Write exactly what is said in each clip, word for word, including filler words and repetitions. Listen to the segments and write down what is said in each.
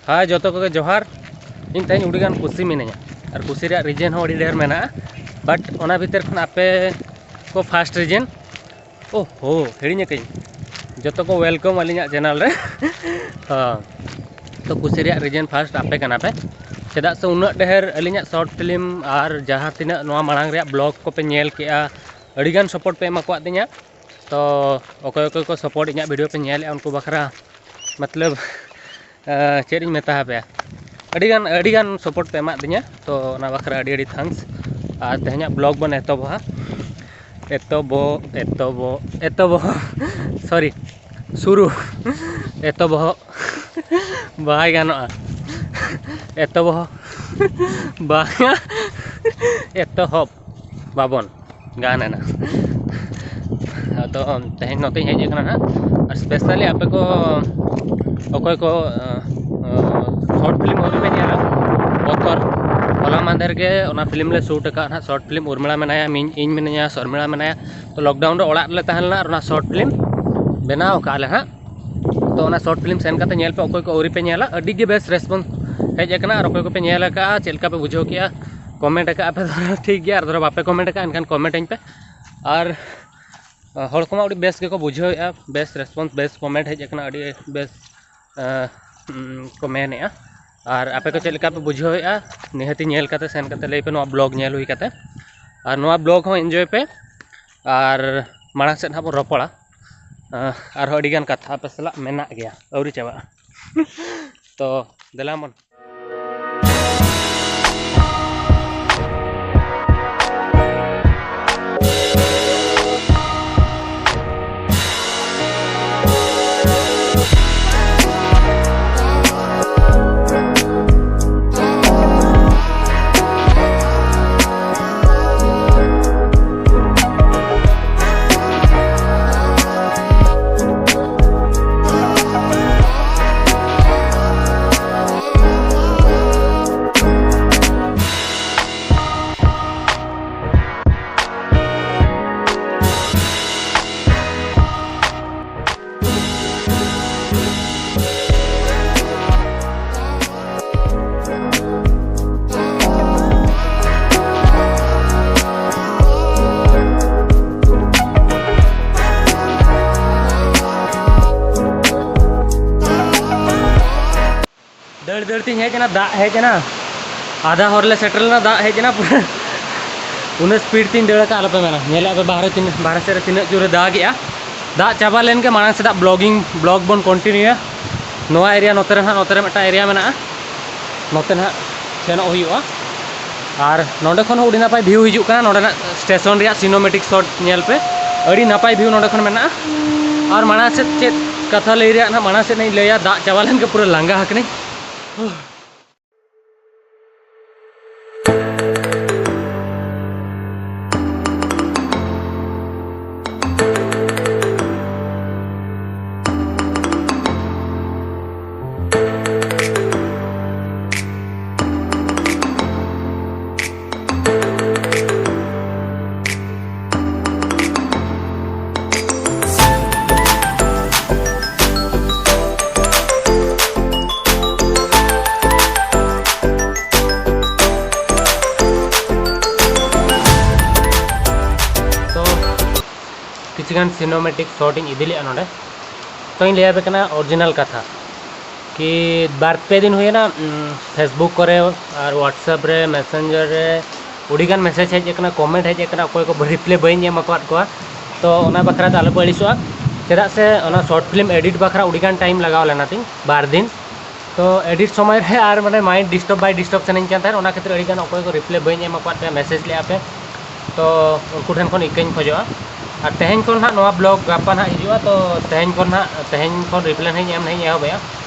ᱦᱟᱭ, ᱡᱚᱛᱚ ᱠᱚᱜᱮ ᱡᱚᱦᱟᱨ᱾ ᱤᱧ ᱛᱮᱦᱮᱧ ᱟᱹᱰᱤᱜᱟᱱ ᱠᱩᱥᱤ ᱢᱤᱱᱟᱹᱧᱟ, ᱟᱨ ᱠᱩᱥᱤ ᱨᱮᱭᱟᱜ ᱨᱤᱡᱮᱱ ᱦᱚᱸ ᱟᱹᱰᱤ ᱰᱷᱮᱨ ᱢᱮᱱᱟᱜᱼᱟ᱾ ᱵᱟᱴ ᱚᱱᱟ ᱵᱷᱤᱛᱤᱨ ᱠᱷᱚᱱ ᱟᱯᱮ ᱠᱚ ᱯᱷᱟᱥᱴ ᱨᱤᱡᱮᱱ, ᱳᱦᱳ, ᱦᱤᱲᱤᱧ ᱟᱠᱟᱫᱟᱹᱧ, ᱡᱚᱛᱚ ᱠᱚ ᱣᱮᱞᱠᱟᱢ ᱟᱹᱞᱤᱧᱟᱜ ᱪᱮᱱᱮᱞ ᱨᱮ᱾ ᱦᱚᱸ, ᱛᱚ ᱠᱩᱥᱤ ᱨᱮᱭᱟᱜ ᱨᱤᱡᱮᱱ ᱯᱷᱟᱥᱴ ᱟᱯᱮ ᱠᱟᱱᱟ ᱯᱮ, ᱪᱮᱫᱟᱜ ᱥᱮ ᱩᱱᱟᱹᱜ ᱰᱷᱮᱨ ᱟᱹᱞᱤᱧᱟᱜ ᱥᱚᱨᱴ ᱯᱷᱤᱞᱢ ᱟᱨ ᱡᱟᱦᱟᱸ ᱛᱤᱱᱟᱹᱜ ᱱᱚᱣᱟ ᱢᱟᱲᱟᱝ ᱨᱮᱭᱟᱜ ᱵᱞᱚᱜ ᱠᱚᱯᱮ ᱧᱮᱞ ᱠᱮᱜᱼᱟ, ᱟᱹᱰᱤᱜᱟᱱ ᱥᱟᱯᱳᱨᱴ ᱯᱮ ᱮᱢᱟ ᱠᱟᱫ ᱫᱤᱧᱟ᱾ ᱛᱚ ᱚᱠᱚᱭ ᱚᱠᱚᱭ ᱠᱚ ᱥᱟᱯᱳᱨᱴ ᱤᱧᱟᱹᱜ ᱵᱷᱤᱰᱤᱭᱳ ᱯᱮ ᱧᱮᱞᱮᱜᱼᱟ, ᱩᱱᱠᱩ ᱵᱟᱠᱷᱨᱟ ᱢᱚᱛᱞᱚᱵ, ᱪᱮᱫ ᱤᱧ ᱢᱮᱛᱟ ᱟᱯᱮᱭᱟ, ᱟᱹᱰᱤᱜᱟᱱ ᱟᱹᱰᱤᱜᱟᱱ ᱥᱟᱯᱳᱨᱴ ᱯᱮ ᱮᱢᱟᱫ ᱫᱤᱧᱟ, ᱛᱚ ᱚᱱᱟ ᱵᱟᱠᱷᱨᱟ ᱟᱹᱰᱤ ᱟᱹᱰᱤ ᱛᱷᱮᱝᱠᱥ᱾ ᱟᱨ ᱛᱮᱦᱮᱧᱟᱜ ᱵᱞᱚᱜ ᱵᱚᱱ ᱮᱛᱚᱦᱚᱵᱟ᱾ ᱮᱛᱚᱦᱚᱵᱚ ᱮᱛᱚᱦᱚᱵᱚ ᱮᱛᱚᱦᱚᱵᱚ ᱥᱚᱨᱤ, ᱥᱩᱨᱩ᱾ ᱮᱛᱚᱦᱚᱵᱚ ᱵᱟᱭ ᱜᱟᱱᱚᱜᱼᱟ᱾ ᱮᱛᱚᱦᱚᱵᱚ ᱵᱟᱝᱟ᱾ ᱮᱛᱚᱦᱚᱵ ᱵᱟᱵᱚᱱ ᱜᱟᱱ ᱮᱱᱟ᱾ ᱟᱫᱚ ᱛᱮᱦᱮᱧ ᱱᱚᱛᱮᱧ ᱦᱮᱡ ᱟᱠᱟᱱᱟ ᱱᱟᱦᱟᱜ, ᱟᱨ ᱥᱯᱮᱥᱟᱞᱤ ᱟᱯᱮ ᱠᱚ ᱚᱠᱚᱭ ᱠᱚ ᱥᱚᱨᱴ ᱯᱷᱤᱞᱢ ᱟᱹᱣᱨᱤ ᱯᱮ ᱧᱮᱞᱟ, ᱵᱚᱛᱚᱨ, ᱦᱚᱞᱟ ᱢᱟᱦᱫᱮᱨ ᱜᱮ ᱚᱱᱟ ᱯᱷᱤᱞᱢ ᱞᱮ ᱥᱩᱴ ᱟᱠᱟᱫ ᱱᱟᱦᱟᱜ᱾ ᱥᱚᱨᱴ ᱯᱷᱤᱞᱢ ᱩᱨᱢᱤᱞᱟ ᱢᱮᱱᱟᱭᱟ, ᱤᱧ ᱤᱧ ᱢᱤᱱᱟᱹᱧᱟ, ᱥᱚᱨᱢᱤᱞᱟ ᱢᱮᱱᱟᱭᱟ᱾ ᱛᱚ ᱞᱚᱠᱰᱟᱣᱩᱱ ᱨᱮ ᱚᱲᱟᱜ ᱨᱮᱞᱮ ᱛᱟᱦᱮᱸ ᱞᱮᱱᱟ, ᱟᱨ ᱚᱱᱟ ᱥᱚᱨᱴ ᱯᱷᱤᱞᱢ ᱵᱮᱱᱟᱣ ᱟᱠᱟᱫ ᱞᱮ ᱦᱟᱸᱜ᱾ ᱛᱚ ᱚᱱᱟ ᱥᱚᱨᱴ ᱯᱷᱤᱞᱢ ᱥᱮᱱ ᱠᱟᱛᱮ ᱧᱮᱞ ᱯᱮ, ᱚᱠᱚᱭ ᱠᱚ ᱟᱹᱣᱨᱤ ᱯᱮ ᱧᱮᱞᱟ, ᱟᱹᱰᱤ ᱜᱮ ᱵᱮᱥ ᱨᱮᱥᱯᱚᱱᱥ ᱦᱮᱡ ᱟᱠᱟᱱᱟ᱾ ᱟᱨ ᱚᱠᱚᱭ ᱠᱚᱯᱮ ᱧᱮᱞ ᱟᱠᱟᱫᱼᱟ, ᱪᱮᱫ ᱞᱮᱠᱟ ᱯᱮ ᱵᱩᱡᱷᱟᱹᱣ ᱠᱮᱜᱼᱟ, ᱠᱚᱢᱮᱱᱴ ᱟᱠᱟᱫ ᱯᱮ ᱫᱷᱚᱨᱚ ᱴᱷᱤᱠ ᱜᱮᱭᱟ, ᱟᱨ ᱫᱷᱚᱨᱚ ᱵᱟᱯᱮ ᱠᱚᱢᱮᱱᱴ ᱟᱠᱟᱫᱼᱟ, ᱮᱱᱠᱷᱟᱱ ᱠᱚᱢᱮᱱᱴ ᱟᱹᱧ ᱯᱮ᱾ ᱟᱨ ᱦᱚᱲ ᱠᱚᱢᱟ ᱟᱹᱰᱤ ᱵᱮᱥ ᱜᱮᱠᱚ ᱵᱩᱡᱷᱟᱹᱣᱮᱫᱼᱟ, ᱵᱮᱥ ᱨᱮᱥᱯᱚᱱᱥ, ᱵᱮᱥ ᱠᱚᱢᱮᱱᱴ ᱦᱮᱡ ᱟᱠᱟᱱᱟ, ᱟᱹᱰᱤ ᱵᱮᱥ ᱟᱸ, ᱩᱸ, ᱠᱚ ᱢᱮᱱᱮᱫᱼᱟ᱾ ᱟᱨ ᱟᱯᱮ ᱠᱚ ᱪᱮᱫ ᱞᱮᱠᱟ ᱯᱮ ᱵᱩᱡᱷᱟᱹᱣᱮᱫᱼᱟ, ᱱᱤᱦᱟᱹᱛᱤ ᱧᱮᱞ ᱠᱟᱛᱮ ᱥᱮᱱ ᱠᱟᱛᱮ ᱞᱟᱹᱭ ᱯᱮ ᱱᱚᱣᱟ ᱵᱞᱚᱜ ᱧᱮᱞ ᱦᱩᱭ ᱠᱟᱛᱮ᱾ ᱟᱨ ᱱᱚᱣᱟ ᱵᱞᱚᱜ ᱦᱚᱸ ᱮᱱᱡᱚᱭ ᱯᱮ, ᱟᱨ ᱢᱟᱲᱟᱝ ᱥᱮᱫ ᱦᱟᱸᱜ ᱵᱚᱱ ᱨᱚᱯᱚᱲᱟ᱾ ᱟᱸ, ᱟᱨᱦᱚᱸ ᱟᱹᱰᱤᱜᱟᱱ ᱠᱟᱛᱷᱟ ᱟᱯᱮ ᱥᱟᱞᱟᱜ ᱢᱮᱱᱟᱜ ᱜᱮᱭᱟ, ᱟᱹᱣᱨᱤ ᱪᱟᱵᱟᱜᱼᱟ᱾ ᱛᱚ ᱫᱮᱞᱟ ᱵᱚᱱ ᱫᱟᱹᱲ ᱫᱟᱹᱲ ᱛᱤᱧ ᱦᱮᱡ ᱮᱱᱟ, ᱫᱟᱜ ᱦᱮᱡ ᱮᱱᱟ, ᱟᱫᱷᱟ ᱦᱚᱨ ᱞᱮ ᱥᱮᱴᱮᱨ ᱞᱮᱱᱟ, ᱫᱟᱜ ᱦᱮᱡ ᱮᱱᱟ ᱯᱩᱨᱟᱹ᱾ ᱩᱱᱟᱹᱜ ᱥᱯᱤᱰ ᱛᱤᱧ ᱫᱟᱹᱲ ᱟᱠᱟᱫ, ᱟᱞᱚᱯᱮ ᱢᱮᱱᱟ᱾ ᱧᱮᱞᱮᱫ ᱯᱮ ᱵᱟᱦᱨᱮ ᱛᱤᱱᱟᱹᱜ, ᱵᱟᱦᱨᱮ ᱥᱮᱫ ᱨᱮ ᱛᱤᱱᱟᱹᱜ ᱡᱳᱨᱮ ᱫᱟᱜᱮᱜᱼᱟ᱾ ᱫᱟᱜ ᱪᱟᱵᱟ ᱞᱮᱱ ᱜᱮ ᱢᱟᱲᱟᱝ ᱥᱮᱫᱟᱜ ᱵᱞᱚᱜᱤᱝ, ᱵᱞᱚᱜ ᱵᱚᱱ ᱠᱚᱱᱴᱤᱱᱤᱭᱩᱭᱟ᱾ ᱱᱚᱣᱟ ᱮᱨᱤᱭᱟ ᱱᱚᱛᱮ ᱨᱮ ᱱᱟᱦᱟᱜ, ᱱᱚᱛᱮ ᱨᱮ ᱢᱤᱫᱴᱟᱝ ᱮᱨᱤᱭᱟ ᱢᱮᱱᱟᱜᱼᱟ, ᱱᱚᱛᱮ ᱱᱟᱦᱟᱜ ᱥᱮᱱᱚᱜ ᱦᱩᱭᱩᱜᱼᱟ᱾ ᱟᱨ ᱱᱚᱸᱰᱮ ᱠᱷᱚᱱ ᱦᱚᱸ ᱟᱹᱰᱤ ᱱᱟᱯᱟᱭ ᱵᱷᱤᱭᱩ ᱦᱤᱡᱩᱜ ᱠᱟᱱᱟ ᱱᱚᱸᱰᱮᱱᱟᱜ ᱥᱴᱮᱥᱚᱱ ᱨᱮᱭᱟᱜ ᱥᱤᱱᱳᱢᱮᱴᱤᱠ ᱥᱚᱴ ᱧᱮᱞ ᱯᱮ᱾ ᱟᱹᱰᱤ ᱱᱟᱯᱟᱭ ᱵᱷᱤᱭᱩ ᱱᱚᱸᱰᱮ ᱠᱷᱚᱱ ᱢᱮᱱᱟᱜᱼᱟ᱾ ᱟᱨ ᱢᱟᱲᱟᱝ ᱥᱮᱫ ᱪᱮᱫ ᱠᱟᱛᱷᱟ ᱞᱟᱹᱭ ᱨᱮᱭᱟᱜ ᱱᱟᱦᱟᱜ ᱢᱟᱲᱟᱝ ᱥᱮᱫ ᱤᱧ ᱞᱟᱹᱭᱟ, ᱫᱟᱜ ᱪᱟᱵᱟ ᱞᱮᱱ ᱜᱮ ᱯᱩᱨᱟᱹ ᱞᱟᱸᱜᱟ ᱟᱠᱟᱱᱟᱹᱧ᱾ ᱛᱚ ᱠᱤᱪᱷᱩ ᱜᱟᱱ ᱥᱤᱱᱳᱢᱮᱴᱤᱠ ᱥᱚᱴ ᱤᱧ ᱤᱫᱤ ᱞᱮᱫᱼᱟ ᱱᱚᱰᱮ᱾ ᱛᱚᱧ ᱞᱟᱹᱭ ᱟᱯᱮ ᱠᱟᱱᱟ ᱚᱨᱤᱡᱤᱱᱟᱞ ᱠᱟᱛᱷᱟ, ᱠᱤ ᱵᱟᱨ ᱯᱮ ᱫᱤᱱ ᱦᱩᱭᱮᱱᱟ, ᱩᱢ, ᱯᱷᱮᱥᱵᱩᱠ ᱠᱚᱨᱮ ᱟᱨ ᱣᱟᱴᱥᱮᱯ ᱨᱮ, ᱢᱮᱥᱮᱧᱡᱟᱨ ᱨᱮ ᱟᱹᱰᱤ ᱜᱟᱱ ᱢᱮᱥᱮᱡᱽ ᱦᱮᱡ ᱟᱠᱟᱱᱟ, ᱠᱚᱢᱮᱱᱴ ᱦᱮᱡ ᱟᱠᱟᱱᱟ, ᱚᱠᱚᱭ ᱠᱚ ᱨᱤᱯᱞᱟᱭ ᱵᱟᱹᱧ ᱮᱢ ᱟᱠᱟᱫ ᱠᱚᱣᱟ᱾ ᱛᱚ ᱚᱱᱟ ᱵᱟᱠᱷᱨᱟ ᱛᱮ ᱟᱞᱚ ᱯᱮ ᱟᱹᱲᱤᱥᱚᱜᱼᱟ, ᱪᱮᱫᱟᱜ ᱥᱮ ᱚᱱᱟ ᱥᱚᱨᱴ ᱯᱷᱤᱞᱢ ᱮᱰᱤᱴ ᱵᱟᱠᱷᱨᱟ ᱟᱹᱰᱤ ᱜᱟᱱ ᱴᱟᱭᱤᱢ ᱞᱟᱜᱟᱣ ᱞᱮᱱᱟ ᱛᱤᱧ, ᱵᱟᱨ ᱫᱤᱱ᱾ ᱛᱚ ᱮᱰᱤᱴ ᱥᱚᱢᱚᱭ ᱨᱮ ᱟᱨ ᱢᱟᱱᱮ ᱢᱟᱭᱤᱱᱰ ᱰᱤᱥᱴᱟᱨᱵ ᱵᱟᱭ ᱰᱤᱥᱴᱟᱨᱵ ᱥᱟᱱᱟᱧ ᱠᱟᱱ ᱛᱟᱦᱮᱸᱫ, ᱚᱱᱟ ᱠᱷᱟᱹᱛᱤᱨ ᱟᱹᱰᱤ ᱜᱟᱱ ᱚᱠᱚᱭ ᱠᱚ ᱨᱤᱯᱞᱟᱭ ᱵᱟᱹᱧ ᱮᱢ ᱟᱠᱟᱫ ᱯᱮᱭᱟ, ᱢᱮᱥᱮᱡᱽ ᱞᱮᱫᱼᱟ ᱯᱮ, ᱛᱚ ᱩᱱᱠᱩ ᱴᱷᱮᱱ ᱠᱷᱚᱱ ᱤᱠᱟᱹᱧ ᱠᱷᱚᱡᱚᱜᱼᱟ᱾ ᱟᱨ ᱛᱮᱦᱮᱧ ᱠᱷᱚᱱ ᱱᱟᱦᱟᱜ ᱱᱚᱣᱟ ᱵᱞᱚᱜ ᱜᱟᱯᱟ ᱱᱟᱦᱟᱜ ᱦᱤᱡᱩᱜᱼᱟ, ᱛᱚ ᱛᱮᱦᱮᱧ ᱠᱷᱚᱱ ᱱᱟᱦᱟᱜ, ᱛᱮᱦᱮᱧ ᱠᱷᱚᱱ ᱨᱤᱯᱞᱟᱭ ᱱᱟᱦᱟᱜ ᱤᱧ ᱮᱢ ᱱᱟᱦᱟᱜ ᱤᱧ ᱮᱦᱚᱵᱮᱜᱼᱟ᱾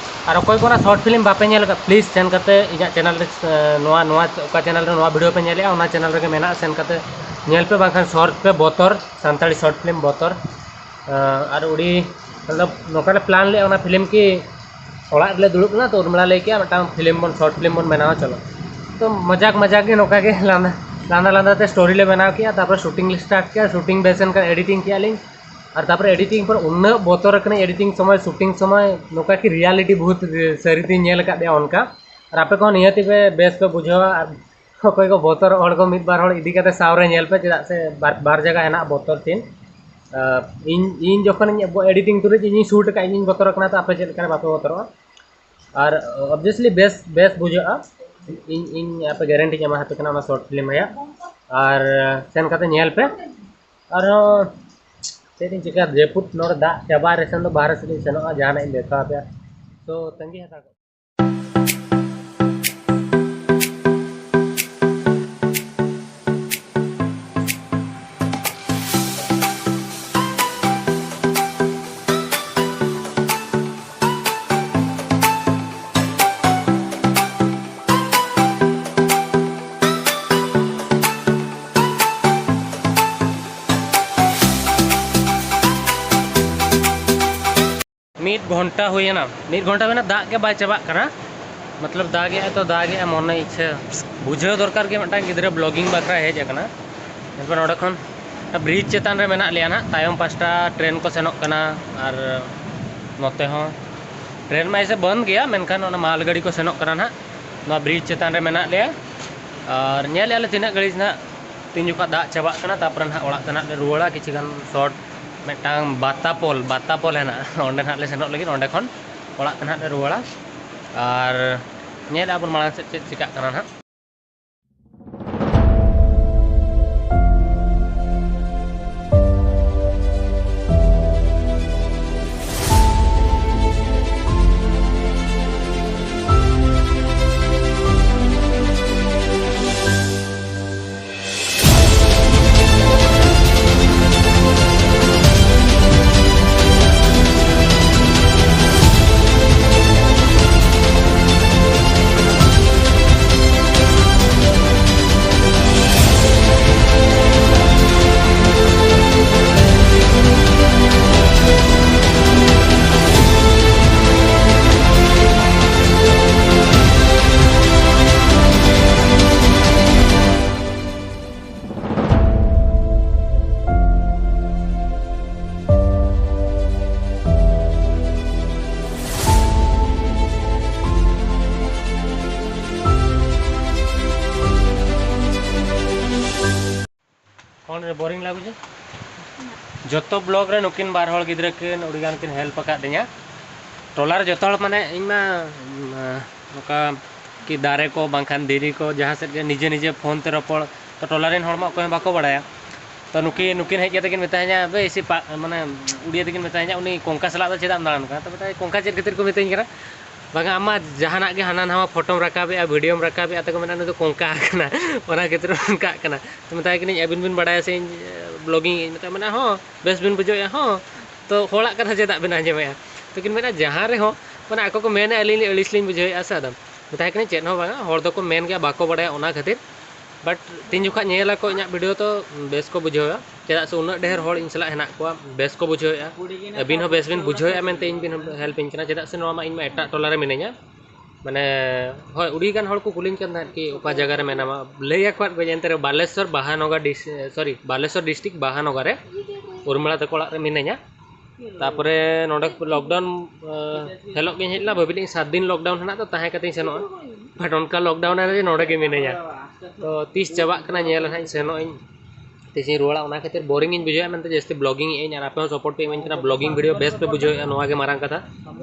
ᱟᱨ ᱚᱠᱚᱭ ᱠᱚ ᱚᱱᱟ ᱥᱚᱨᱴ ᱯᱷᱤᱞᱢ ᱵᱟᱯᱮ ᱧᱮᱞ ᱟᱠᱟᱫ, ᱯᱞᱤᱡᱽ ᱥᱮᱱ ᱠᱟᱛᱮ ᱤᱧᱟᱹᱜ ᱪᱮᱱᱮᱞ ᱨᱮ, ᱱᱚᱣᱟ, ᱱᱚᱣᱟ ᱚᱠᱟ ᱪᱮᱱᱮᱞ ᱨᱮ ᱱᱚᱣᱟ ᱵᱷᱤᱰᱤᱭᱳ ᱯᱮ ᱧᱮᱞᱮᱜᱼᱟ, ᱚᱱᱟ ᱪᱮᱱᱮᱞ ᱨᱮᱜᱮ ᱢᱮᱱᱟᱜᱼᱟ, ᱥᱮᱱ ᱠᱟᱛᱮ ᱧᱮᱞ ᱯᱮ, ᱵᱟᱝᱠᱷᱟᱱ ᱥᱚᱨᱴ ᱯᱮ ᱵᱚᱛᱚᱨ, ᱥᱟᱱᱛᱟᱲᱤ ᱥᱚᱨᱴ ᱯᱷᱤᱞᱢ ᱵᱚᱛᱚᱨ᱾ ᱟᱨ ᱩᱰᱤ ᱢᱚᱛᱞᱚᱵ ᱱᱚᱝᱠᱟ ᱞᱮ ᱯᱞᱟᱱ ᱞᱮᱫᱼᱟ ᱚᱱᱟ ᱯᱷᱤᱞᱢ ᱠᱤ ᱚᱲᱟᱜ ᱨᱮᱞᱮ ᱫᱩᱲᱩᱵ ᱞᱮᱱᱟ, ᱛᱚ ᱩᱨᱢᱤᱞᱟ ᱞᱟᱹᱭ ᱠᱮᱜᱼᱟ ᱢᱤᱫᱴᱟᱝ ᱯᱷᱤᱞᱢ ᱵᱚᱱ, ᱥᱚᱨᱴ ᱯᱷᱤᱞᱢ ᱵᱚᱱ ᱵᱮᱱᱟᱣᱟ, ᱪᱚᱞᱚ᱾ ᱛᱚ ᱢᱚᱡᱟᱠ ᱢᱚᱡᱟᱠ ᱜᱮ ᱱᱚᱝᱠᱟ ᱜᱮ ᱞᱟᱸᱫᱟ ᱞᱟᱸᱫᱟ ᱞᱟᱸᱫᱟ ᱛᱮ ᱥᱴᱳᱨᱤ ᱞᱮ ᱵᱮᱱᱟᱣ ᱠᱮᱜᱼᱟ, ᱛᱟᱨᱯᱚᱨᱮ ᱥᱩᱴᱤᱝ ᱞᱮ ᱥᱴᱟᱨᱴ ᱠᱮᱜᱼᱟ, ᱥᱩᱴᱤᱝ ᱵᱮᱥ ᱮᱱ ᱠᱷᱟᱱ ᱮᱰᱤᱴᱤᱝ ᱠᱮᱜᱼᱟ ᱞᱤᱧ, ᱟᱨ ᱛᱟᱨᱯᱚᱨᱮ ᱮᱰᱤᱴᱤᱝ ᱯᱚᱨ ᱩᱱᱟᱹᱜ ᱵᱚᱛᱚᱨ ᱟᱠᱟᱱᱟᱹᱧ ᱮᱰᱤᱴᱤᱝ ᱥᱚᱢᱚᱭ, ᱥᱩᱴᱤᱝ ᱥᱚᱢᱚᱭ ᱱᱚᱝᱠᱟ ᱠᱤ ᱨᱤᱭᱟᱞᱤᱴᱤ ᱵᱚᱦᱩᱛ ᱥᱟᱹᱨᱤ ᱛᱮᱧ ᱧᱮᱞ ᱟᱠᱟᱫ ᱜᱮᱭᱟ ᱚᱱᱠᱟ᱾ ᱟᱨ ᱟᱯᱮ ᱠᱚᱦᱚᱸ ᱱᱤᱦᱟᱹᱛᱤ ᱯᱮ ᱵᱮᱥ ᱯᱮ ᱵᱩᱡᱷᱟᱹᱣᱟ, ᱟᱨ ᱚᱠᱚᱭ ᱠᱚ ᱵᱚᱛᱚᱨᱚᱜ ᱦᱚᱲ ᱠᱚ ᱢᱤᱫ ᱵᱟᱨ ᱦᱚᱲ ᱤᱫᱤ ᱠᱟᱛᱮ ᱥᱟᱶ ᱨᱮ ᱧᱮᱞ ᱯᱮ, ᱪᱮᱫᱟᱜ ᱥᱮ ᱵᱟᱨ, ᱵᱟᱨ ᱡᱟᱭᱜᱟ ᱦᱮᱱᱟᱜ ᱵᱚᱛᱚᱨ ᱥᱤᱱ᱾ ᱟᱨ ᱤᱧ, ᱤᱧ ᱡᱚᱠᱷᱚᱱᱤᱧ ᱮᱰᱤᱴᱤᱝ ᱛᱩᱞᱩᱡ ᱤᱧᱤᱧ ᱥᱩᱴ ᱟᱠᱟᱫ, ᱤᱧᱤᱧ ᱵᱚᱛᱚᱨ ᱟᱠᱟᱱᱟ, ᱛᱚ ᱟᱯᱮ ᱪᱮᱫ ᱞᱮᱠᱟ ᱨᱮ ᱵᱟᱯᱮ ᱵᱚᱛᱚᱨᱚᱜᱼᱟ? ᱟᱨ obviously ᱵᱮᱥ, ᱵᱮᱥ ᱵᱩᱡᱷᱟᱹᱜᱼᱟ᱾ ᱤᱧ, ᱤᱧ ᱟᱯᱮ guarantee ᱤᱧ ᱮᱢᱟ ᱟᱯᱮ ᱠᱟᱱᱟ ᱚᱱᱟ short film ᱨᱮᱭᱟᱜ᱾ ᱟᱨ ᱥᱮᱱ ᱠᱟᱛᱮ ᱧᱮᱞ ᱯᱮ᱾ ᱟᱨᱦᱚᱸ ᱪᱮᱫ ᱤᱧ ᱪᱤᱠᱟᱹᱭᱟ, ᱡᱟᱹᱯᱩᱫ ᱱᱚᱰᱮ ᱫᱟᱜ ᱪᱟᱵᱟᱜ ᱨᱮ ᱥᱮᱱ ᱫᱚ ᱵᱟᱦᱨᱮ ᱥᱮᱫ ᱤᱧ ᱥᱮᱱᱚᱜᱼᱟ, ᱡᱟᱦᱟᱱᱟᱜ ᱤᱧ ᱫᱮᱠᱷᱟᱣ ᱟᱯᱮᱭᱟ᱾ ᱛᱚ ᱛᱟᱺᱜᱤ ᱦᱟᱛᱟᱲ ᱠᱚᱜ ᱢᱤᱫ ᱜᱷᱚᱱᱴᱟ ᱦᱩᱭᱮᱱᱟ, ᱢᱤᱫ ᱜᱷᱚᱱᱴᱟ ᱦᱩᱭᱮᱱᱟ, ᱫᱟᱜ ᱜᱮ ᱵᱟᱭ ᱪᱟᱵᱟᱜ ᱠᱟᱱᱟ᱾ ᱢᱚᱛᱞᱚᱵ ᱫᱟᱜᱮᱜᱼᱟᱭ ᱛᱚ ᱫᱟᱜᱮᱜᱼᱟᱭ, ᱢᱚᱱᱮ ᱤᱪᱪᱷᱟᱹ ᱵᱩᱡᱷᱟᱹᱣ ᱫᱚᱨᱠᱟᱨ ᱜᱮ ᱢᱤᱫᱴᱟᱝ ᱜᱤᱫᱽᱨᱟᱹ vlogging ᱵᱟᱠᱷᱨᱟ ᱦᱮᱡ ᱟᱠᱟᱱᱟ᱾ ᱮᱨᱯᱚᱨ ᱱᱚᱸᱰᱮ ᱠᱷᱚᱱ bridge ᱪᱮᱛᱟᱱ ᱨᱮ ᱢᱮᱱᱟᱜ ᱞᱮᱭᱟ ᱱᱟᱦᱟᱜ, ᱛᱟᱭᱚᱢ ᱯᱟᱥᱴᱟ train ᱠᱚ ᱥᱮᱱᱚᱜ ᱠᱟᱱᱟ᱾ ᱟᱨ ᱱᱚᱛᱮ ᱦᱚᱸ train ᱢᱟ ᱮᱥᱮ ᱵᱚᱱᱫ ᱜᱮᱭᱟ, ᱢᱮᱱᱠᱷᱟᱱ ᱚᱱᱟ ᱢᱟᱞ ᱜᱟᱹᱰᱤ ᱠᱚ ᱥᱮᱱᱚᱜ ᱠᱟᱱᱟ ᱱᱟᱦᱟᱜ᱾ ᱱᱚᱣᱟ bridge ᱪᱮᱛᱟᱱ ᱨᱮ ᱢᱮᱱᱟᱜ ᱞᱮᱭᱟ ᱟᱨ ᱧᱮᱞᱮᱜᱼᱟ ᱞᱮ ᱛᱤᱱᱟᱹᱜ ᱜᱷᱟᱹᱲᱤᱡ ᱱᱟᱦᱟᱜ, ᱛᱤᱱ ᱡᱚᱠᱷᱚᱱ ᱫᱟᱜ ᱪᱟᱵᱟᱜ ᱠᱟᱱᱟ, ᱛᱟᱨᱯᱚᱨᱮ ᱱᱟᱦᱟᱜ ᱚᱲᱟᱜ ᱛᱮ ᱱᱟᱦᱟᱜ ᱞᱮ ᱨᱩᱣᱟᱹᱲᱟ᱾ ᱠᱤᱪᱷᱩ ᱜᱟᱱ short ᱢᱤᱫᱴᱟᱝ ᱵᱟᱛᱟ ᱯᱳᱞ, ᱵᱟᱛᱟ ᱯᱳᱞ ᱦᱮᱱᱟᱜᱼᱟ, ᱚᱸᱰᱮ ᱱᱟᱦᱟᱜ ᱞᱮ ᱥᱮᱱᱚᱜ ᱞᱟᱹᱜᱤᱫ, ᱚᱸᱰᱮ ᱠᱷᱚᱱ ᱚᱲᱟᱜ ᱛᱮ ᱱᱟᱦᱟᱜ ᱞᱮ ᱨᱩᱣᱟᱹᱲᱟ᱾ ᱟᱨ ᱧᱮᱞᱮᱜᱼᱟ ᱵᱚᱱ ᱢᱟᱲᱟᱝ ᱥᱮᱫ ᱪᱮᱫ ᱪᱤᱠᱟᱹᱜ ᱠᱟᱱᱟ ᱱᱟᱦᱟᱜ᱾ ᱠᱚᱱ ᱨᱮ boring ᱞᱟᱜᱩᱪᱷᱮ? ᱡᱚᱛᱚ vlog ᱨᱮ ᱱᱩᱠᱤᱱ ᱵᱟᱨ ᱦᱚᱲ ᱜᱤᱫᱽᱨᱟᱹ ᱠᱤᱱ ᱟᱹᱰᱤ ᱜᱟᱱ ᱠᱤᱱ help ᱟᱠᱟᱫ ᱞᱤᱧᱟ᱾ ᱴᱚᱞᱟ ᱨᱮ ᱡᱚᱛᱚ ᱦᱚᱲ, ᱢᱟᱱᱮ, ᱤᱧ ᱢᱟ, ᱩᱢ, ᱱᱚᱝᱠᱟ ᱠᱤ ᱫᱟᱨᱮ ᱠᱚ ᱵᱟᱝᱠᱷᱟᱱ ᱫᱷᱤᱨᱤ ᱠᱚ, ᱡᱟᱦᱟᱸ ᱥᱮᱫ ᱜᱮ ᱱᱤᱡᱮ ᱱᱤᱡᱮ ᱯᱷᱳᱱ ᱛᱮ ᱨᱚᱯᱚᱲ, ᱛᱚ ᱴᱚᱞᱟ ᱨᱮᱱ ᱦᱚᱲ ᱢᱟ ᱚᱠᱚᱭ ᱦᱚᱸ ᱵᱟᱠᱚ ᱵᱟᱲᱟᱭᱟ᱾ ᱛᱚ ᱱᱩᱠᱤᱱ, ᱱᱩᱠᱤᱱ ᱦᱮᱡ ᱠᱟᱛᱮ ᱠᱤᱱ ᱢᱮᱛᱟᱧᱟ, "ᱵᱮ, ᱤᱥᱤ ᱯᱟ-, ᱢᱟᱱᱮ, ᱩᱲᱤᱭᱟ ᱛᱮᱠᱤᱱ ᱢᱮᱛᱟᱧᱟ, 'ᱩᱱᱤ ᱠᱚᱝᱠᱟ ᱥᱟᱞᱟᱜ ᱫᱚ ᱪᱮᱫᱟᱜ ᱮᱢ ᱫᱟᱬᱟᱱ ᱠᱟᱱᱟ?'" ᱛᱚ ᱢᱮᱛᱟᱭ, "ᱠᱚᱝᱠᱟ ᱪᱮᱫ ᱠᱷᱟᱹᱛᱤᱨ ᱠᱚ ᱢᱤᱛᱟᱹᱧ ᱠᱟᱱᱟ?" "ᱵᱟᱝᱟ, ᱟᱢ ᱢᱟ ᱡᱟᱦᱟᱱᱟᱜ ᱜᱮ ᱦᱟᱱᱟ ᱱᱟᱣᱟ ᱯᱷᱳᱴᱳᱢ ᱨᱟᱠᱟᱵᱮᱜᱼᱟ, ᱵᱷᱤᱰᱤᱭᱳᱢ ᱨᱟᱠᱟᱵᱮᱜᱼᱟ, ᱛᱚᱠᱚ ᱢᱮᱱᱟ, 'ᱩᱱᱤ ᱫᱚ ᱠᱚᱝᱠᱟ ᱟᱠᱟᱱᱟ, ᱚᱱᱟ ᱠᱷᱟᱹᱛᱤᱨ ᱚᱱᱠᱟᱜ ᱠᱟᱱᱟ.'" ᱛᱚ ᱢᱮᱛᱟᱭ ᱠᱟᱹᱱᱟᱹᱧ, "ᱟᱹᱵᱤᱱ ᱵᱤᱱ ᱵᱟᱲᱟᱭᱟ ᱥᱮ ᱤᱧ, ᱮ, ᱵᱞᱚᱜᱤᱝ ᱟᱹᱧ?" ᱢᱮᱛᱟᱭ ᱢᱮᱱᱟ, "ᱦᱚᱸ, ᱵᱮᱥ ᱵᱤᱱ ᱵᱩᱡᱷᱟᱹᱣᱮᱜᱼᱟ, ᱦᱚᱸ, ᱛᱚ ᱦᱚᱲᱟᱜ ᱠᱟᱛᱷᱟ ᱪᱮᱫᱟᱜ ᱵᱤᱱ ᱟᱸᱡᱚᱢᱮᱜᱼᱟ?" ᱛᱚᱠᱤᱱ ᱢᱮᱱᱟ, ᱡᱟᱦᱟᱸ ᱨᱮᱦᱚᱸ, ᱢᱟᱱᱮ, ᱟᱠᱚ ᱠᱚ ᱢᱮᱱᱟ, ᱟᱹᱞᱤᱧ ᱞᱤᱧ ᱟᱹᱲᱤᱥ ᱞᱤᱧ ᱵᱩᱡᱷᱟᱹᱣᱮᱜᱼᱟ ᱥᱮ, ᱟᱫᱚ ᱢᱮᱛᱟᱭ ᱠᱟᱹᱱᱟᱹᱧ, "ᱪᱮᱫ ᱦᱚᱸ ᱵᱟᱝᱟ, ᱦᱚᱲ ᱫᱚᱠᱚ ᱢᱮᱱ ᱜᱮᱭᱟ, ᱵᱟᱠᱚ ᱵᱟᱲᱟᱭᱟ, ᱚᱱᱟ ᱠᱷᱟᱹᱛᱤᱨ᱾ But ᱛᱤᱱ ᱡᱚᱠᱷᱟᱡ ᱧᱮᱞ ᱟᱠᱚ ᱤᱧᱟᱹᱜ ᱵᱷᱤᱰᱤᱭᱳ, ᱛᱚ ᱵᱮᱥ ᱠᱚ ᱵᱩᱡᱷᱟᱹᱣᱟ, ᱪᱮᱫᱟᱜ ᱥᱮ ᱩᱱᱟᱹᱜ ᱰᱷᱮᱨ ᱦᱚᱲ ᱤᱧ ᱥᱟᱞᱟᱜ ᱦᱮᱱᱟᱜ ᱠᱚᱣᱟ, ᱵᱮᱥ ᱠᱚ ᱵᱩᱡᱷᱟᱹᱣᱮᱜᱼᱟ, ᱟᱹᱵᱤᱱ ᱦᱚᱸ ᱵᱮᱥ ᱵᱤᱱ ᱵᱩᱡᱷᱟᱹᱣᱮᱜᱼᱟ ᱢᱮᱱᱛᱮ ᱤᱧ ᱵᱤᱱ ᱦᱮᱞᱯ ᱤᱧ ᱠᱟᱱᱟ, ᱪᱮᱫᱟᱜ ᱥᱮ ᱱᱚᱣᱟ ᱢᱟ ᱤᱧ ᱢᱟ ᱮᱴᱟᱜ ᱴᱚᱞᱟ ᱨᱮ ᱢᱤᱱᱟᱹᱧᱟ᱾ ᱢᱟᱱᱮ, ᱦᱳᱭ, ᱟᱹᱰᱤ ᱜᱟᱱ ᱦᱚᱲ ᱠᱚ ᱠᱩᱞᱤᱧ ᱠᱟᱱ ᱛᱟᱦᱮᱸᱫ ᱠᱤ ᱚᱠᱟ ᱡᱟᱭᱜᱟ ᱨᱮ ᱢᱮᱱᱟᱢᱟ, ᱞᱟᱹᱭ ᱟᱠᱚᱣᱟᱫ ᱠᱚᱣᱟᱧ, ᱮᱱᱛᱮ ᱨᱮᱦᱚᱸ ᱵᱟᱞᱮᱥᱚᱨ ᱵᱟᱦᱟᱱᱚᱜᱟ ᱰᱤᱥ-, sorry, ᱵᱟᱞᱮᱥᱚᱨ ᱰᱤᱥᱴᱨᱤᱠᱴ ᱵᱟᱦᱟᱱᱚᱜᱟ ᱨᱮ ᱩᱨᱢᱤᱞᱟ ᱛᱟᱠᱚ ᱚᱲᱟᱜ ᱨᱮ ᱢᱤᱱᱟᱹᱧᱟ᱾ ᱛᱟᱯᱚᱨᱮ ᱱᱚᱰᱮ ᱞᱚᱠᱰᱟᱣᱩᱱ, ᱟᱸ, ᱦᱤᱞᱳᱜ ᱜᱤᱧ ᱦᱮᱡ ᱞᱮᱱᱟ, ᱵᱷᱟᱹᱵᱤ ᱞᱮᱫᱟᱹᱧ ᱥᱟᱛ ᱫᱤᱱ ᱞᱚᱠᱰᱟᱣᱩᱱ ᱦᱮᱱᱟᱜ, ᱛᱚ ᱛᱟᱦᱮᱸ ᱠᱟᱛᱮᱧ ᱥᱮᱱᱚᱜᱼᱟ, but ᱚᱱᱠᱟ ᱞᱚᱠᱰᱟᱣᱩᱱ ᱮᱱᱟ ᱡᱮ ᱱᱚᱰᱮ ᱜᱮ ᱢᱤᱱᱟᱹᱧᱟ᱾ ᱛᱚ ᱛᱤᱥ ᱪᱟᱵᱟᱜ ᱠᱟᱱᱟ ᱧᱮᱞ ᱦᱟᱸᱜ ᱤᱧ ᱥᱮᱱᱚᱜ ᱟᱹᱧ, ᱛᱤᱥᱤᱧ ᱨᱩᱣᱟᱹᱲᱟ, ᱚᱱᱟ ᱠᱷᱟᱹᱛᱤᱨ ᱵᱳᱨᱤᱝ ᱤᱧ ᱵᱩᱡᱷᱟᱹᱣᱮᱫᱼᱟ ᱢᱮᱱᱛᱮ ᱡᱟᱹᱥᱛᱤ ᱵᱞᱚᱜᱤᱝ ᱮᱫ ᱟᱹᱧ, ᱟᱨ ᱟᱯᱮ ᱦᱚᱸ ᱥᱟᱯᱳᱨᱴ ᱯᱮ ᱤᱢᱟᱹᱧ ᱠᱟᱱᱟ, ᱵᱞᱚᱜᱤᱝ ᱵᱷᱤᱰᱤᱭᱳ ᱵᱮᱥ ᱯᱮ ᱵᱩᱡᱷᱟᱹᱣᱮᱫᱼᱟ, ᱱᱚᱣᱟ ᱜᱮ ᱢᱟᱨᱟᱝ ᱠᱟᱛᱷᱟ᱾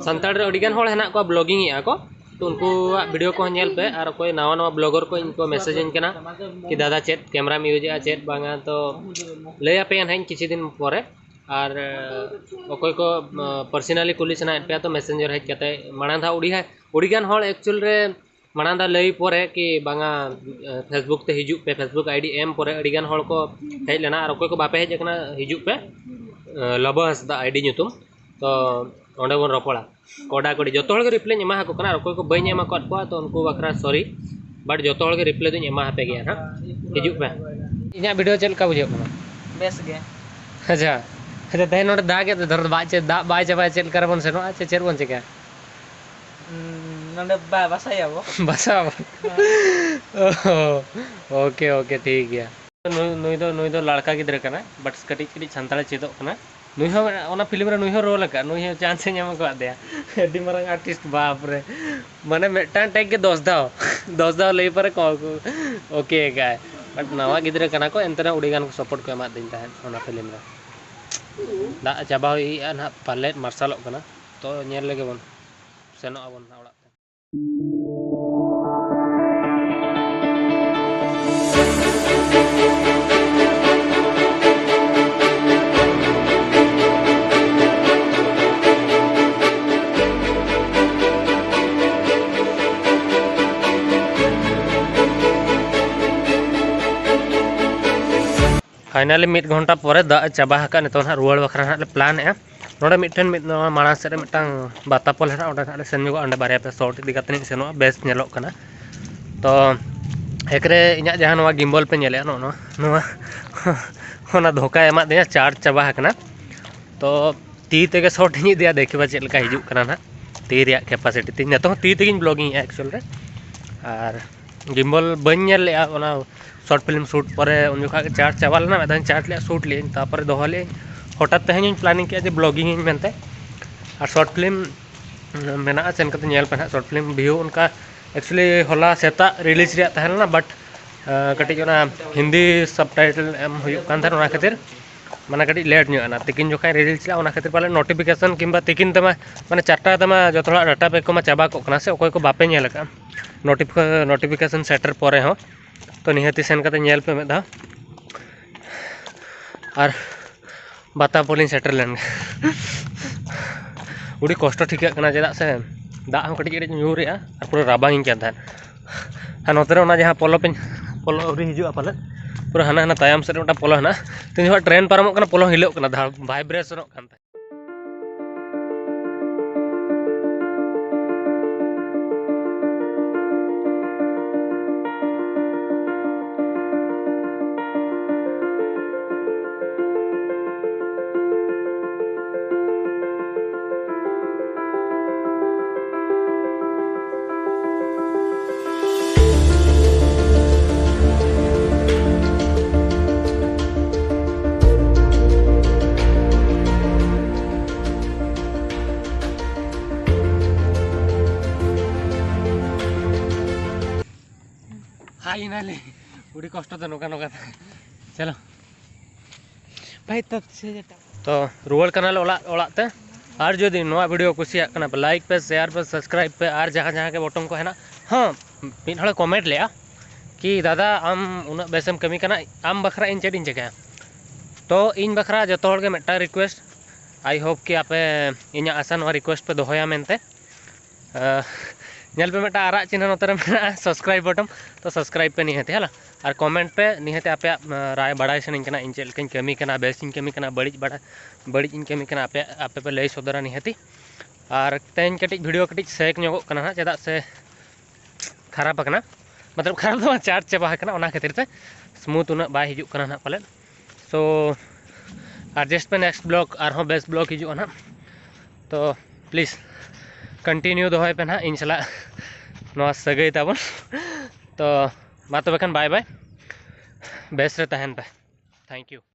ᱥᱟᱱᱛᱟᱲ ᱨᱮ ᱟᱹᱰᱤ ᱜᱟᱱ ᱦᱚᱲ ᱦᱮᱱᱟᱜ ᱠᱚᱣᱟ ᱵᱞᱚᱜᱤᱝ ᱮᱫᱼᱟ ᱠᱚ, ᱛᱚ ᱩᱱᱠᱩᱣᱟᱜ ᱵᱷᱤᱰᱤᱭᱳ ᱠᱚᱦᱚᱸ ᱧᱮᱞ ᱯᱮ, ᱟᱨ ᱚᱠᱚᱭ ᱱᱟᱣᱟ ᱱᱟᱣᱟ ᱵᱞᱚᱜᱟᱨ ᱠᱚ ᱤᱧ ᱠᱚ ᱢᱮᱥᱮᱡᱽ ᱟᱹᱧ ᱠᱟᱱᱟ ᱠᱤ, "ᱫᱟᱫᱟ, ᱪᱮᱫ ᱠᱮᱢᱮᱨᱟᱢ ᱤᱭᱩᱡᱽ ᱮᱫᱼᱟ, ᱪᱮᱫ ᱵᱟᱝᱟ?" ᱛᱚ ᱞᱟᱹᱭ ᱟᱯᱮᱭᱟ ᱱᱟᱦᱟᱜ ᱤᱧ ᱠᱤᱪᱷᱩ ᱫᱤᱱ ᱯᱚᱨᱮ᱾ ᱟᱨ, ᱮ, ᱚᱠᱚᱭ ᱠᱚ, ᱮ, ᱯᱟᱨᱥᱚᱱᱟᱞᱤ ᱠᱩᱞᱤ ᱥᱟᱱᱟᱭᱮᱫ ᱯᱮᱭᱟ, ᱛᱚ ᱢᱮᱥᱮᱧᱡᱟᱨ ᱦᱮᱡ ᱠᱟᱛᱮ ᱢᱟᱲᱟᱝ ᱫᱷᱟᱣ ᱟᱹᱰᱤ ᱦᱟ-, ᱟᱹᱰᱤ ᱜᱟᱱ ᱦᱚᱲ ᱮᱠᱪᱩᱭᱮᱞ ᱨᱮ ᱢᱟᱲᱟᱝ ᱫᱷᱟᱣ ᱞᱟᱹᱭ ᱯᱚᱨᱮ ᱠᱤ ᱵᱟᱝᱟ, ᱮ, ᱯᱷᱮᱥᱵᱩᱠ ᱛᱮ ᱦᱤᱡᱩᱜ ᱯᱮ, ᱯᱷᱮᱥᱵᱩᱠ ᱟᱭᱰᱤ ᱮᱢ ᱯᱚᱨᱮ ᱟᱹᱰᱤ ᱜᱟᱱ ᱦᱚᱲ ᱠᱚ ᱦᱮᱡ ᱞᱮᱱᱟ, ᱟᱨ ᱚᱠᱚᱭ ᱠᱚ ᱵᱟᱯᱮ ᱦᱮᱡ ᱟᱠᱟᱱᱟ, ᱦᱤᱡᱩᱜ ᱯᱮ, ᱮ, ᱞᱚᱵᱚ ᱦᱟᱸᱥᱫᱟ ᱟᱭᱰᱤ ᱧᱩᱛᱩᱢ, ᱛᱚ ᱚᱸᱰᱮ ᱵᱚᱱ ᱨᱚᱯᱚᱲᱟ᱾ ᱠᱚᱰᱟ ᱠᱚᱰᱤ ᱡᱚᱛᱚ ᱦᱚᱲ ᱜᱮ ᱨᱤᱯᱞᱟᱭᱧ ᱮᱢᱟ ᱟᱠᱚ ᱠᱟᱱᱟ, ᱟᱨ ᱚᱠᱚᱭ ᱠᱚ ᱵᱟᱹᱧ ᱮᱢ ᱟᱠᱟᱫ ᱠᱚᱣᱟ, ᱛᱚ ᱩᱱᱠᱩ ᱵᱟᱠᱷᱨᱟ ᱥᱚᱨᱤ, but ᱡᱚᱛᱚ ᱦᱚᱲ ᱜᱮ ᱨᱤᱯᱞᱟᱭ ᱫᱚᱧ ᱮᱢᱟ ᱟᱯᱮ ᱜᱮᱭᱟ ᱦᱟᱸᱜ᱾ ᱦᱤᱡᱩᱜ ᱯᱮ᱾ ᱤᱧᱟᱹᱜ ᱵᱷᱤᱰᱤᱭᱳ ᱪᱮᱫ ᱞᱮᱠᱟ ᱵᱩᱡᱷᱟᱹᱜ ᱠᱟᱱᱟ? ᱵᱮᱥ ᱜᱮ᱾ ᱟᱪᱪᱷᱟ, ᱟᱪᱪᱷᱟ, ᱛᱮᱦᱮᱧ ᱱᱚᱰᱮ ᱫᱟᱜ ᱮᱫ ᱛᱮ, ᱫᱷᱚᱨᱚ ᱫᱟᱜ ᱪᱮ-, ᱫᱟᱜ ᱵᱟᱭ ᱪᱟᱵᱟᱭᱟ, ᱪᱮᱫ ᱞᱮᱠᱟ ᱨᱮᱵᱚᱱ ᱥᱮᱱᱚᱜᱼᱟ? ᱪᱮ ᱪᱮᱫ ᱵᱚᱱ ᱪᱤᱠᱟᱹᱭᱟ? ᱩᱸ, ᱱᱚᱰᱮ ᱵᱟ-, ᱵᱟᱥᱟᱭᱟᱵᱚ᱾ ᱵᱟᱥᱟ ᱟᱵᱚ? ᱦᱮᱸ᱾ ᱳᱦᱳ, ᱳᱠᱮ, ᱳᱠᱮ, ᱴᱷᱤᱠ ᱜᱮᱭᱟ᱾ ᱱᱩᱭ, ᱱᱩᱭ ᱫᱚ, ᱱᱩᱭ ᱫᱚ ᱞᱟᱲᱠᱟ ᱜᱤᱫᱽᱨᱟᱹ ᱠᱟᱱᱟᱭ, but ᱠᱟᱹᱴᱤᱡ ᱠᱟᱹᱴᱤᱡ ᱥᱟᱱᱛᱟᱲᱮ ᱪᱮᱫᱚᱜ ᱠᱟᱱᱟ᱾ ᱱᱩᱭ ᱦᱚᱸ ᱚᱱᱟ ᱯᱷᱤᱞᱢ ᱨᱮ ᱱᱩᱭ ᱦᱚᱸ ᱨᱳᱞ ᱟᱠᱟᱫ, ᱱᱩᱭ ᱦᱚᱸ ᱪᱟᱱᱥ ᱮ ᱧᱟᱢ ᱟᱠᱟᱫ ᱫᱮᱭᱟ᱾ ᱟᱹᱰᱤ ᱢᱟᱨᱟᱝ ᱟᱨᱴᱤᱥᱴ, ᱵᱟᱯ ᱨᱮ᱾ ᱢᱟᱱᱮ ᱢᱤᱫᱴᱟᱝ ᱴᱮᱠ ᱜᱮ ᱫᱚᱥ ᱫᱷᱟᱣ, ᱫᱚᱥ ᱫᱷᱟᱣ ᱞᱟᱹᱭ ᱯᱚᱨᱮ ᱠᱚ, ᱠᱚ ᱳᱠᱮ ᱠᱟᱭ᱾ But ᱱᱟᱣᱟ ᱜᱤᱫᱽᱨᱟᱹ ᱠᱟᱱᱟ ᱠᱚ, ᱮᱱᱛᱮ ᱨᱮᱦᱚᱸ ᱟᱹᱰᱤ ᱜᱟᱱ ᱠᱚ ᱥᱟᱯᱳᱨᱴ ᱠᱚ ᱮᱢᱟᱫᱤᱧ ᱛᱟᱦᱮᱸᱫ ᱚᱱᱟ ᱯᱷᱤᱞᱢ ᱨᱮ᱾ ᱫᱟᱜ ᱪᱟᱵᱟ ᱦᱩᱭᱩᱜᱼᱟ ᱱᱟᱦᱟᱜ, ᱯᱟᱞᱮᱫ ᱢᱟᱨᱥᱟᱞᱚᱜ ᱠᱟᱱᱟ᱾ ᱛᱚ ᱧᱮᱞ ᱞᱮᱜᱮ ᱵᱚᱱ, ᱥᱮᱱᱚᱜ ᱟᱵᱚᱱ ᱱᱟᱦᱟᱜ ᱚᱲᱟᱜ ᱛᱮ᱾ Finally ᱢᱤᱫ ᱜᱷᱚᱱᱴᱟ ᱯᱚᱨᱮ ᱫᱟᱜ ᱮ ᱪᱟᱵᱟ ᱟᱠᱟᱫ᱾ ᱱᱤᱛᱚᱜ ᱱᱟᱦᱟᱜ ᱨᱩᱣᱟᱹᱲ ᱵᱟᱠᱷᱨᱟ ᱱᱟᱦᱟᱜ ᱞᱮ ᱯᱞᱟᱱᱮᱫᱼᱟ᱾ ᱱᱚᱰᱮ ᱢᱤᱫᱴᱮᱱ ᱢᱤᱫ ᱱᱚᱣᱟ ᱢᱟᱲᱟᱝ ᱥᱮᱫ ᱨᱮ ᱢᱤᱫᱴᱟᱝ ᱵᱟᱛᱟ ᱯᱚᱞ ᱦᱮᱱᱟᱜᱼᱟ, ᱚᱸᱰᱮ ᱱᱟᱦᱟᱜ ᱞᱮ ᱥᱮᱱ ᱧᱚᱜᱚᱜᱼᱟ᱾ ᱚᱸᱰᱮ ᱵᱟᱨᱭᱟ ᱯᱮ ᱥᱚᱴ ᱤᱫᱤ ᱠᱟᱛᱮ ᱞᱤᱧ ᱥᱮᱱᱚᱜᱼᱟ, ᱵᱮᱥ ᱧᱮᱞᱚᱜ ᱠᱟᱱᱟ᱾ ᱛᱚ ᱮᱠᱨᱮ ᱤᱧᱟᱹᱜ ᱡᱟᱦᱟᱸ ᱱᱚᱣᱟ ᱜᱤᱢᱵᱚᱞ ᱯᱮ ᱧᱮᱞᱮᱫᱼᱟ, ᱱᱚᱜᱼᱚ ᱱᱚᱣᱟ, ᱱᱚᱣᱟ ᱚᱱᱟ ᱫᱷᱳᱠᱟᱭ ᱮᱢᱟᱫᱤᱧᱟ, ᱪᱟᱨᱡᱽ ᱪᱟᱵᱟ ᱟᱠᱟᱱᱟ᱾ ᱛᱚ ᱛᱤ ᱛᱮᱜᱮ ᱥᱚᱴ ᱤᱧ ᱤᱫᱤᱭᱟ, ᱫᱮᱠᱷᱤ ᱵᱟ ᱪᱮᱫ ᱞᱮᱠᱟ ᱦᱤᱡᱩᱜ ᱠᱟᱱᱟ ᱱᱟᱦᱟᱜ ᱛᱤ ᱨᱮᱭᱟᱜ ᱠᱮᱯᱟᱥᱤᱴᱤ ᱛᱤᱧ᱾ ᱱᱤᱛᱚᱜ ᱦᱚᱸ ᱛᱤ ᱛᱮᱜᱮᱧ ᱵᱞᱚᱜᱤᱝ ᱮᱫᱼᱟ ᱮᱠᱪᱩᱭᱮᱞ ᱨᱮ᱾ ᱟᱨ ᱜᱤᱢᱵᱚᱞ ᱵᱟᱹᱧ ᱧᱮᱞ ᱞᱮᱫᱼᱟ, ᱚᱱᱟ ᱥᱚᱨᱴ ᱯᱷᱤᱞᱢ ᱥᱩᱴ ᱯᱚᱨᱮ ᱩᱱ ᱡᱚᱠᱷᱟᱜ ᱜᱮ ᱪᱟᱨᱡᱽ ᱪᱟᱵᱟ ᱞᱮᱱᱟ, ᱢᱤᱫ ᱫᱷᱟᱣ ᱪᱟᱨᱡᱽ ᱞᱮᱫᱼᱟ, ᱥᱩᱴ ᱞᱮᱫᱼᱟᱹᱧ, ᱛᱟᱨᱯᱚᱨᱮ ᱫᱚᱦᱚ ᱞᱮᱫᱼᱟᱹᱧ᱾ ᱦᱚᱴᱟᱛ ᱛᱮᱦᱮᱧ ᱤᱧ ᱯᱞᱟᱱᱤᱝ ᱠᱮᱫᱼᱟ ᱡᱮ ᱵᱞᱚᱜᱤᱝ ᱤᱧ ᱢᱮᱱᱛᱮ᱾ ᱟᱨ ᱥᱚᱨᱴ ᱯᱷᱤᱞᱢ ᱢᱮᱱᱟᱜᱼᱟ, ᱥᱮᱱ ᱠᱟᱛᱮ ᱧᱮᱞ ᱯᱮ ᱱᱟᱦᱟᱜ᱾ ᱥᱚᱨᱴ ᱯᱷᱤᱞᱢ ᱵᱷᱤᱭᱩ ᱚᱱᱠᱟ ᱮᱠᱪᱩᱭᱮᱞᱤ ᱦᱚᱞᱟ ᱥᱮᱛᱟᱜ ᱨᱤᱞᱤᱡᱽ ᱨᱮᱭᱟᱜ ᱛᱟᱦᱮᱸ ᱞᱮᱱᱟ, ᱵᱟᱴ ᱠᱟᱹᱴᱤᱡ ᱚᱱᱟ ᱦᱤᱱᱫᱤ ᱥᱟᱵᱴᱟᱭᱴᱮᱞ ᱮᱢ ᱦᱩᱭᱩᱜ ᱠᱟᱱ ᱛᱟᱦᱮᱸᱫ, ᱚᱱᱟ ᱠᱷᱟᱹᱛᱤᱨ ᱢᱟᱱᱮ ᱠᱟᱹᱴᱤᱡ ᱞᱮᱴ ᱧᱚᱜ ᱮᱱᱟ᱾ ᱛᱤᱠᱤᱱ ᱡᱚᱠᱷᱟᱡ ᱨᱤᱞᱤᱡᱽ ᱞᱮᱫᱼᱟ, ᱚᱱᱟ ᱠᱷᱟᱹᱛᱤᱨ ᱯᱟᱞᱮ ᱱᱳᱴᱤᱯᱷᱤᱠᱮᱥᱚᱱ ᱠᱤᱝᱵᱟ ᱛᱤᱠᱤᱱ ᱛᱮᱢᱟ, ᱢᱟᱱᱮ ᱪᱟᱨᱴᱟ ᱛᱮᱢᱟ ᱡᱚᱛᱚ ᱦᱚᱲᱟᱜ ᱰᱟᱴᱟ ᱯᱮᱠ ᱠᱚᱢᱟ ᱪᱟᱵᱟ ᱠᱚᱜ ᱠᱟᱱᱟ ᱥᱮ, ᱚᱠᱚᱭ ᱠᱚ ᱵᱟᱯᱮ ᱧᱮᱞ ᱟᱠᱟᱫᱼᱟ᱾ ᱱᱳᱴᱤᱯᱷᱤᱠᱮᱥᱚᱱ ᱥᱮᱴᱮᱨ ᱯᱚᱨᱮ ᱦᱚᱸ᱾ ᱛᱚ ᱱᱤᱦᱟᱹᱛᱤ ᱥᱮᱱ ᱠᱟᱛᱮ ᱧᱮᱞ ᱯᱮ ᱢᱤᱫ ᱫᱷᱟᱣ᱾ ᱟᱨ ᱵᱟᱛᱟ ᱯᱚᱞᱤᱧ ᱥᱮᱴᱮᱨ ᱞᱮᱱ ᱜᱮ᱾ ᱟᱹᱰᱤ ᱠᱚᱥᱴᱚ ᱴᱷᱤᱠᱟᱹᱜ ᱠᱟᱱᱟ, ᱪᱮᱫᱟᱜ ᱥᱮ ᱫᱟᱜ ᱦᱚᱸ ᱠᱟᱹᱴᱤᱡ ᱠᱟᱹᱴᱤᱡ ᱧᱩᱨᱮᱜᱼᱟ ᱟᱨ ᱯᱩᱨᱟᱹ ᱨᱟᱵᱟᱝ ᱤᱧ ᱠᱟᱱ ᱛᱟᱦᱮᱸᱫ᱾ ᱟᱨ ᱱᱚᱛᱮ ᱨᱮ ᱚᱱᱟ ᱡᱟᱦᱟᱸ ᱯᱚᱞᱚ ᱯᱮᱧ, ᱯᱚᱞᱚ ᱟᱹᱣᱨᱤ ᱦᱤᱡᱩᱜᱼᱟ ᱯᱟᱞᱮᱫ, ᱯᱩᱨᱟᱹ ᱦᱟᱱᱟ ᱦᱟᱱᱟ ᱛᱟᱭᱚᱢ ᱥᱮᱫ ᱨᱮ ᱢᱤᱫᱴᱟᱝ ᱯᱚᱞᱚ ᱦᱮᱱᱟᱜᱼᱟ᱾ ᱛᱤᱱ ᱡᱚᱠᱷᱚᱱ ᱴᱨᱮᱱ ᱯᱟᱨᱚᱢᱚᱜ ᱠᱟᱱᱟ, ᱯᱚᱞᱚ ᱦᱤᱞᱟᱹᱜ ᱠᱟᱱᱟ, ᱫᱷᱟᱲ ᱵᱷᱟᱭᱵᱨᱮᱥᱚᱱᱚᱜ ᱠᱟᱱ ᱛᱟᱦᱮᱸᱫ᱾ ᱯᱷᱟᱭᱱᱟᱞᱤ ᱟᱹᱰᱤ ᱠᱚᱥᱴᱚ ᱛᱮ ᱱᱚᱝᱠᱟ ᱱᱚᱝᱠᱟ ᱛᱮ᱾ ᱪᱚᱞᱚ ᱵᱷᱟᱭ, ᱛᱚ ᱥᱮ ᱡᱮᱴᱟ᱾ ᱛᱚ ᱨᱩᱣᱟᱹᱲ ᱠᱟᱱᱟᱞᱮ ᱚᱲᱟᱜ, ᱚᱲᱟᱜ ᱛᱮ᱾ ᱟᱨ ᱡᱩᱫᱤ ᱱᱚᱣᱟ video ᱠᱩᱥᱤᱭᱟᱜ ᱠᱟᱱᱟ ᱯᱮ, like ᱯᱮ, share ᱯᱮ, subscribe ᱯᱮ, ᱟᱨ ᱡᱟᱦᱟᱸ ᱡᱟᱦᱟᱸ ᱜᱮ button ᱠᱚ ᱦᱮᱱᱟᱜ, ᱦᱚᱸ, ᱢᱤᱫ ᱦᱚᱲᱮ comment ᱞᱮᱜᱼᱟ ᱠᱤ, "ᱫᱟᱫᱟ, ᱟᱢ ᱩᱱᱟᱹᱜ ᱵᱮᱥᱮᱢ ᱠᱟᱹᱢᱤ ᱠᱟᱱᱟ, ᱟᱢ ᱵᱟᱠᱷᱨᱟ ᱤᱧ ᱪᱮᱫ ᱤᱧ ᱪᱤᱠᱟᱹᱭᱟ?" ᱛᱚ ᱤᱧ ᱵᱟᱠᱷᱨᱟ ᱡᱚᱛᱚ ᱦᱚᱲ ᱜᱮ ᱢᱤᱫᱴᱟᱝ request, I hope ᱠᱤ ᱟᱯᱮ ᱤᱧᱟᱹᱜ ᱟᱥᱟ ᱱᱚᱣᱟ request ᱯᱮ ᱫᱚᱦᱚᱭᱟ ᱢᱮᱱᱛᱮ᱾ ᱟᱦ, ᱧᱮᱞ ᱯᱮ, ᱢᱤᱫᱴᱟᱝ ᱟᱨᱟᱜ ᱪᱤᱱᱦᱟᱹ ᱱᱚᱛᱮ ᱨᱮ ᱢᱮᱱᱟᱜᱼᱟ, subscribe button᱾ ᱛᱚ subscribe ᱯᱮ ᱱᱤᱦᱟᱹᱛ, ᱦᱮᱸ ᱞᱟ? ᱟᱨ comment ᱯᱮ ᱱᱤᱦᱟᱹᱛ, ᱟᱯᱮᱭᱟᱜ, ᱟᱦ, ᱨᱟᱭ ᱵᱟᱲᱟᱭ ᱥᱟᱱᱟᱧ ᱠᱟᱱᱟ, ᱤᱧ ᱪᱮᱫ ᱞᱮᱠᱟᱧ ᱠᱟᱹᱢᱤ ᱠᱟᱱᱟ, ᱵᱮᱥ ᱤᱧ ᱠᱟᱹᱢᱤ ᱠᱟᱱᱟ, ᱵᱟᱹᱲᱤᱡ ᱵᱟᱲᱟᱭ, ᱵᱟᱹᱲᱤᱡ ᱤᱧ ᱠᱟᱹᱢᱤ ᱠᱟᱱᱟ, ᱟᱯᱮ, ᱟᱯᱮ ᱯᱮ ᱞᱟᱹᱭ ᱥᱚᱫᱚᱨᱟ ᱱᱤᱦᱟᱹᱛᱤ᱾ ᱟᱨ ᱛᱮᱦᱮᱧ ᱠᱟᱹᱴᱤᱡ video ᱠᱟᱹᱴᱤᱡ shake ᱧᱚᱜᱚᱜ ᱠᱟᱱᱟ ᱦᱟᱸᱜ, ᱪᱮᱫᱟᱜ ᱥᱮ ᱠᱷᱟᱨᱟᱯ ᱟᱠᱟᱱᱟ, ᱢᱚᱛᱞᱚᱵ ᱠᱷᱟᱨᱟᱯ ᱫᱚ ᱵᱟᱝ, charge ᱪᱟᱵᱟ ᱟᱠᱟᱱᱟ, ᱚᱱᱟ ᱠᱷᱟᱹᱛᱤᱨ ᱛᱮ smooth ᱩᱱᱟᱹᱜ ᱵᱟᱭ ᱦᱤᱡᱩᱜ ᱠᱟᱱᱟ ᱱᱟᱦᱟᱜ ᱯᱟᱞᱮᱫ᱾ So adjust ᱯᱮ, next vlog ᱟᱨᱦᱚᱸ ᱵᱮᱥ vlog ᱦᱤᱡᱩᱜᱼᱟ ᱱᱟᱦᱟᱜ᱾ ᱛᱚ please continue ᱫᱚᱦᱚᱭ ᱯᱮ ᱱᱟᱦᱟᱜ ᱤᱧ ᱥᱟᱞᱟᱜ ᱱᱚᱣᱟ ᱥᱟᱹᱜᱟᱹᱭ ᱛᱟᱵᱚᱱ᱾ ᱛᱚ ᱢᱟ ᱛᱚᱵᱮ ᱠᱷᱟᱱ, bye bye, ᱵᱮᱥ ᱨᱮ ᱛᱟᱦᱮᱱ ᱯᱮ᱾ Thank you.